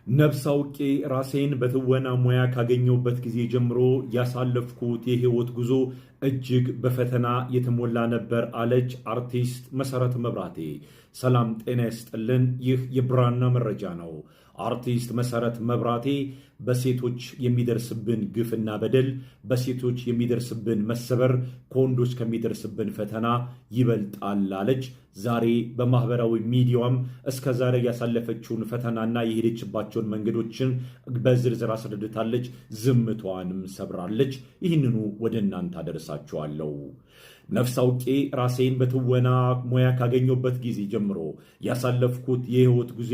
ነፍስ አውቄ ራሴን በትወና ሙያ ካገኘሁበት ጊዜ ጀምሮ ያሳለፍኩት የህይወት ጉዞ እጅግ በፈተና የተሞላ ነበር አለች አርቲስት መሰረት መብራቴ። ሰላም ጤና ይስጥልን። ይህ የብራና መረጃ ነው። አርቲስት መሰረት መብራቴ በሴቶች የሚደርስብን ግፍና በደል፣ በሴቶች የሚደርስብን መሰበር ከወንዶች ከሚደርስብን ፈተና ይበልጣል አለች። ዛሬ በማህበራዊ ሚዲያዋም እስከ ዛሬ ያሳለፈችውን ፈተናና የሄደችባቸውን መንገዶችን በዝርዝር አስረድታለች። ዝምታዋንም ሰብራለች። ይህንኑ ወደ እናንተ አደርሳችኋለሁ። ነፍስ አውቄ ራሴን በትወና ሙያ ካገኘሁበት ጊዜ ጀምሮ ያሳለፍኩት የህይወት ጊዜ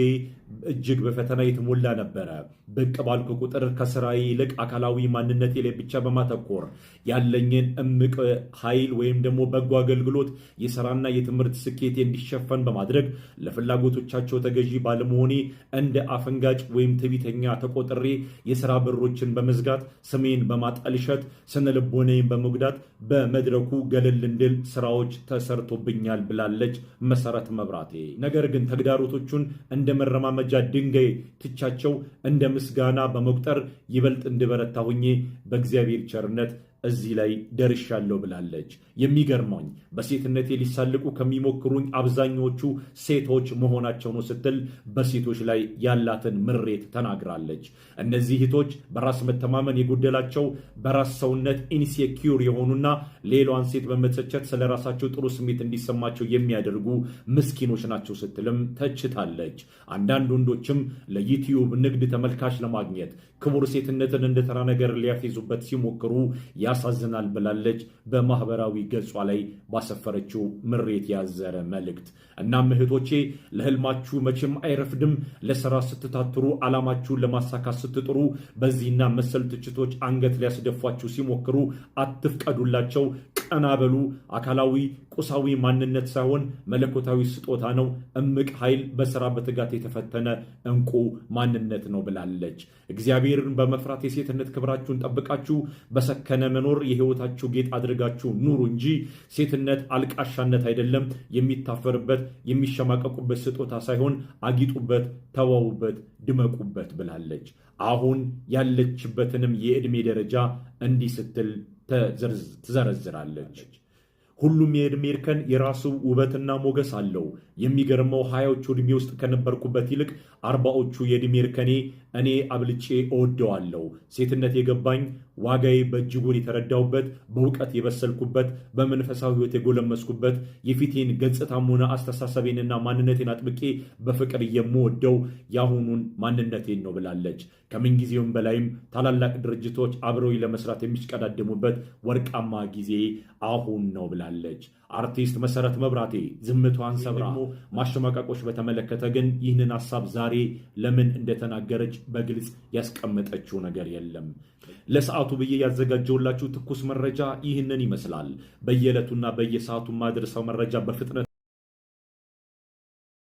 እጅግ በፈተና የተሞላ ነበረ። ብቅ ባልኩ ቁጥር ከስራዬ ይልቅ አካላዊ ማንነቴ ላይ ብቻ በማተኮር ያለኝን እምቅ ኃይል ወይም ደግሞ በጎ አገልግሎት የስራና የትምህርት ስኬቴ እንዲሸፈን በማድረግ ለፍላጎቶቻቸው ተገዢ ባለመሆኔ እንደ አፈንጋጭ ወይም ትዕቢተኛ ተቆጥሬ የስራ በሮችን በመዝጋት፣ ስሜን በማጠልሸት፣ ስነ ልቦናዬን በመጉዳት በመድረኩ ገለል እንድል ስራዎች ተሰርቶብኛል ብላለች መሰረት መብራቴ። ነገር ግን ተግዳሮቶቹን እንደ መረማመጃ ድንጋይ ትቻቸው እንደ ምስጋና በመቁጠር ይበልጥ እንድበረታ ሁኜ በእግዚአብሔር ቸርነት እዚህ ላይ ደርሻለሁ ብላለች። የሚገርመኝ በሴትነቴ ሊሳልቁ ከሚሞክሩኝ አብዛኞቹ ሴቶች መሆናቸው ነው ስትል በሴቶች ላይ ያላትን ምሬት ተናግራለች። እነዚህ እህቶች በራስ መተማመን የጎደላቸው፣ በራስ ሰውነት insecure የሆኑና ሌሏን ሴት በመተቸት ስለ ራሳቸው ጥሩ ስሜት እንዲሰማቸው የሚያደርጉ ምስኪኖች ናቸው ስትልም ተችታለች። አንዳንድ ወንዶችም ለዩቲዩብ ንግድ ተመልካች ለማግኘት ክቡር ሴትነትን እንደ ተራ ነገር ሊያፌዙበት ሲሞክሩ ያሳዝናል ብላለች በማህበራዊ ገጿ ላይ ባሰፈረችው ምሬት ያዘረ መልእክት። እናም እህቶቼ፣ ለህልማችሁ መቼም አይረፍድም። ለስራ ስትታትሩ፣ ዓላማችሁን ለማሳካት ስትጥሩ በዚህና መሰል ትችቶች አንገት ሊያስደፏችሁ ሲሞክሩ አትፍቀዱላቸው። ቀና በሉ። አካላዊ ቁሳዊ ማንነት ሳይሆን መለኮታዊ ስጦታ ነው። እምቅ ኃይል በስራ በትጋት የተፈተነ እንቁ ማንነት ነው ብላለች። እግዚአብሔርን በመፍራት የሴትነት ክብራችሁን ጠብቃችሁ በሰከነ መኖር የህይወታችሁ ጌጥ አድርጋችሁ ኑሩ እንጂ ሴትነት አልቃሻነት አይደለም። የሚታፈርበት፣ የሚሸማቀቁበት ስጦታ ሳይሆን አጊጡበት፣ ተዋቡበት፣ ድመቁበት ብላለች። አሁን ያለችበትንም የዕድሜ ደረጃ እንዲህ ስትል ትዘረዝራለች። ሁሉም የዕድሜ እርከን የራሱ ውበትና ሞገስ አለው። የሚገርመው 20ዎቹ ዕድሜ ውስጥ ከነበርኩበት ይልቅ 40ዎቹ የዕድሜ እርከኔ እኔ አብልጬ እወደዋለሁ። ሴትነት የገባኝ፣ ዋጋዬ በእጅጉን የተረዳሁበት፣ በእውቀት የበሰልኩበት፣ በመንፈሳዊ ሕይወት የጎለመስኩበት፣ የፊቴን ገጽታም ሆነ አስተሳሰቤንና ማንነቴን አጥብቄ በፍቅር የምወደው የአሁኑን ማንነቴን ነው ብላለች። ከምንጊዜውም በላይም ታላላቅ ድርጅቶች አብረው ለመስራት የሚሽቀዳደሙበት ወርቃማ ጊዜ አሁን ነው ብላለች። አርቲስት መሰረት መብራቴ ዝምቷን ሰብራ ማሸማቀቆች በተመለከተ ግን ይህንን ሀሳብ ዛሬ ለምን እንደተናገረች በግልጽ ያስቀመጠችው ነገር የለም። ለሰዓቱ ብዬ ያዘጋጀውላችሁ ትኩስ መረጃ ይህንን ይመስላል። በየዕለቱና በየሰዓቱ ማድረሰው መረጃ በፍጥነት